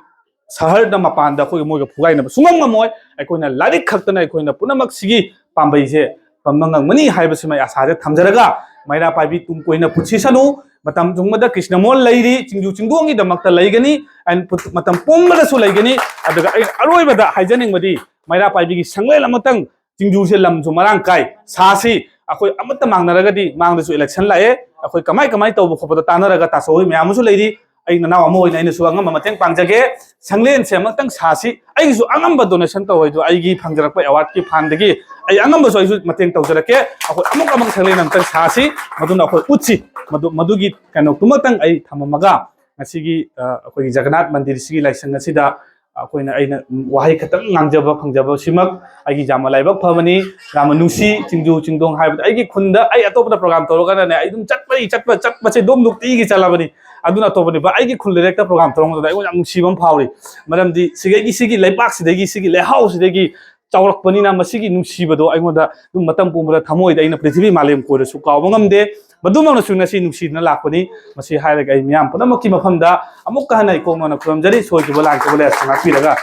ꯁꯍꯔꯗ ꯃꯄꯥꯟꯗ ꯑꯩꯈꯣꯏꯒ ꯃꯣꯏꯒ ꯐꯨꯒꯥꯏꯅꯕ ꯁꯨꯡꯉꯝ ꯉꯝꯃꯣꯏ꯫ ꯑꯩꯈꯣꯏꯅ ꯂꯥꯏꯔꯤꯛ ꯈꯛꯇꯅ ꯑꯩꯈꯣꯏꯅ ꯄꯨꯝꯅꯃꯛꯁꯤꯒꯤ ꯄꯥꯝꯕꯩꯁꯦ ꯄꯝꯕ ꯉꯝꯒꯅꯤ ꯍꯥꯏꯕꯁꯤꯃ ꯑꯩ ꯑꯥꯁꯥꯁꯦ ꯊꯝꯖꯔꯒ, ꯃꯩꯔꯥ ꯄꯥꯏꯕꯤ ꯇꯨꯡ ꯀꯣꯏꯅ ꯄꯨꯟꯁꯤꯁꯅꯨ꯫ ꯃꯇꯝ ꯆꯨꯝꯕꯗ ꯀ꯭ꯔꯤꯁꯅꯃꯣꯍꯟ ꯂꯩꯔꯤ, ꯆꯤꯡꯖꯨ ꯆꯤꯡꯗꯣꯟꯒꯤꯗꯃꯛꯇ ꯂꯩꯒꯅꯤ, and ꯃꯇꯝ ꯄꯨꯝꯕꯗꯁꯨ ꯂꯩꯒꯅꯤ꯫ ꯑꯗꯨꯒ ꯑꯩꯅ ꯑꯔꯣꯏꯕꯗ ꯍꯥꯏꯖꯅꯤꯡꯕꯗꯤ, ꯃꯩꯔꯥ ꯄꯥꯏꯕꯤꯒꯤ ꯁꯪꯂꯦꯟ ꯑꯃꯇꯪ, ꯆꯤꯡꯖꯨꯁꯦ ꯂꯝꯁꯨ ꯃꯔꯥꯡ ꯀꯥꯏ, ꯁꯥꯁꯤ꯫ ꯑꯩꯈꯣꯏ ꯑꯃꯠꯇ ꯃꯥꯡꯅꯔꯒꯗꯤ, ꯃꯥꯡꯗꯁꯨ election ꯂꯥꯛꯑꯦ, ꯑꯩꯈꯣꯏ ꯀꯃꯥꯏ ꯀꯃꯥꯏ ꯇꯧꯕ ꯈꯣꯠꯄꯗꯣ ꯇꯥꯟꯅꯔꯒ ꯇꯥꯆꯧ ꯍꯣꯏ ꯃꯌꯥꯝ ꯑꯃꯁꯨ ꯂꯩꯔꯤ, ꯑꯩ ꯅꯅꯥꯎ ꯑꯃ ꯑꯣꯏꯅ ꯑꯩꯅꯁꯨ ꯑꯉꯝꯕ ꯃꯇꯦꯡ ꯄꯥꯡꯖꯒꯦ꯫ ꯁꯪꯂꯦꯟꯁꯦ ꯑꯃꯇꯪ ꯁꯥꯁꯤ꯫ ꯑꯩꯒꯤꯁꯨ ꯑꯉꯝꯕ donation ꯇꯧ ꯍꯥꯏꯗꯣ, ꯑꯩꯒꯤ ꯐꯪꯖꯔꯛꯄ awardꯀꯤ fundꯗꯒꯤ ꯑꯩ ꯑꯉꯝꯕꯁꯨ ꯑꯩꯁꯨ ꯃꯇꯦꯡ ꯇꯧꯖꯔꯛꯀꯦ꯫ ꯑꯩꯈꯣꯏ ꯑꯃꯨꯛ ꯑꯃꯨꯛ ꯁꯪꯂꯦꯟ ꯑꯃꯇꯪ ꯁꯥꯁꯤ, ꯃꯗꯨꯅ ꯑꯩꯈꯣꯏ ꯎꯠꯁꯤ꯫ ꯃꯗꯨ, ꯃꯗꯨꯒꯤ ꯀꯩꯅꯣꯗꯨꯃꯛꯇꯪ ꯑꯩ ꯊꯝꯃꯝꯃꯒ, ꯉꯁꯤꯒꯤ, ꯑ, ꯑꯩꯈꯣꯏꯒꯤ ꯖꯒꯟꯅꯥꯊ ꯃꯟꯗꯤꯔꯁꯤꯒꯤ ꯂꯥꯏꯁꯪ ꯑꯁꯤꯗ ꯑꯩꯈꯣꯏꯅ, ꯑꯩꯅ ꯋꯥꯍꯩ ꯈꯛꯇꯪ ꯉꯥꯡꯖꯕ ꯐꯪꯖꯕꯁꯤꯃꯛ ꯑꯩꯒꯤ ꯌꯥꯝꯅ ꯂꯥꯏꯕꯛ ꯐꯕꯅꯤ꯫ ꯌꯥꯝꯅ ꯅꯨꯡꯁꯤ꯫ ꯆꯤꯡꯖꯨ ꯆꯤꯡꯗꯣꯡ ꯍꯥꯏꯕꯗ ꯑꯩꯒꯤ ꯈꯨꯟꯗ, ꯑꯩ ꯑꯇꯣꯞꯄꯗ program ꯇꯧꯔꯒꯅꯅꯦ, ꯑꯩ ꯑꯗꯨꯝ ꯆꯠꯄꯩ ꯆꯠꯄ, ꯆꯠꯄꯁꯦ ꯑꯗꯨꯝ ꯅꯨꯡꯇꯤꯒꯤ ꯆꯠꯂꯕꯅꯤ꯫ ꯑꯗꯨꯅ ꯑꯇꯣꯞꯄꯅꯦꯕ, ꯑꯩꯒꯤ ꯈꯨꯜ ꯂꯩꯔꯛꯇ program ꯇꯧꯔꯝꯕꯗ ꯑꯩꯉꯣꯟꯗ ꯌꯥꯝ ꯅꯨꯡꯁꯤꯕ ꯑꯃ ꯐꯥꯎꯔꯤ꯫ ꯃꯔꯝꯗꯤ ꯁꯤꯒꯤ, ꯑꯩꯒꯤ ꯁꯤꯒꯤ ꯂꯩꯕꯥꯛꯁꯤꯗꯒꯤ, ꯁꯤꯒꯤ ꯂꯩꯍꯥꯎꯁꯤꯗꯒꯤ ꯆꯥꯎꯔꯛꯄꯅꯤꯅ, ꯃꯁꯤꯒꯤ ꯅꯨꯡꯁꯤꯕꯗꯣ ꯑꯩꯉꯣꯟꯗ ꯑꯗꯨꯝ ꯃꯇꯝ ꯄꯨꯝꯕꯗ ꯊꯃꯣꯏꯗ ꯑꯩꯅ ꯄ꯭ꯔꯤꯊꯤꯕꯤ ꯃꯥꯂꯦꯝ ꯀꯣꯏꯔꯁꯨ ꯀꯥꯎꯕ ꯉꯝꯗꯦ꯫ ꯃꯗꯨꯃꯛꯅꯁꯨ ꯉꯁꯤ ꯅꯨꯡꯁꯤꯗꯨꯅ ꯂꯥꯛꯄꯅꯤ꯫ ꯃꯁꯤ ꯍꯥꯏꯔꯒ ꯑꯩ ꯃꯤꯌꯥꯝ ꯄꯨꯝꯅꯃꯛꯀꯤ ꯃꯐꯝꯗ ꯑꯃꯨꯛꯀ ꯍꯟꯅ ꯏꯀꯣꯛ ꯃꯣꯟꯅ ꯈꯨꯔꯨꯝꯖꯔꯤ꯫ ꯁꯣꯏꯈꯤꯕ ꯂꯥꯟꯈꯤꯕ ꯂꯩꯔꯁꯨ ꯉꯥꯛꯄꯤꯔꯒ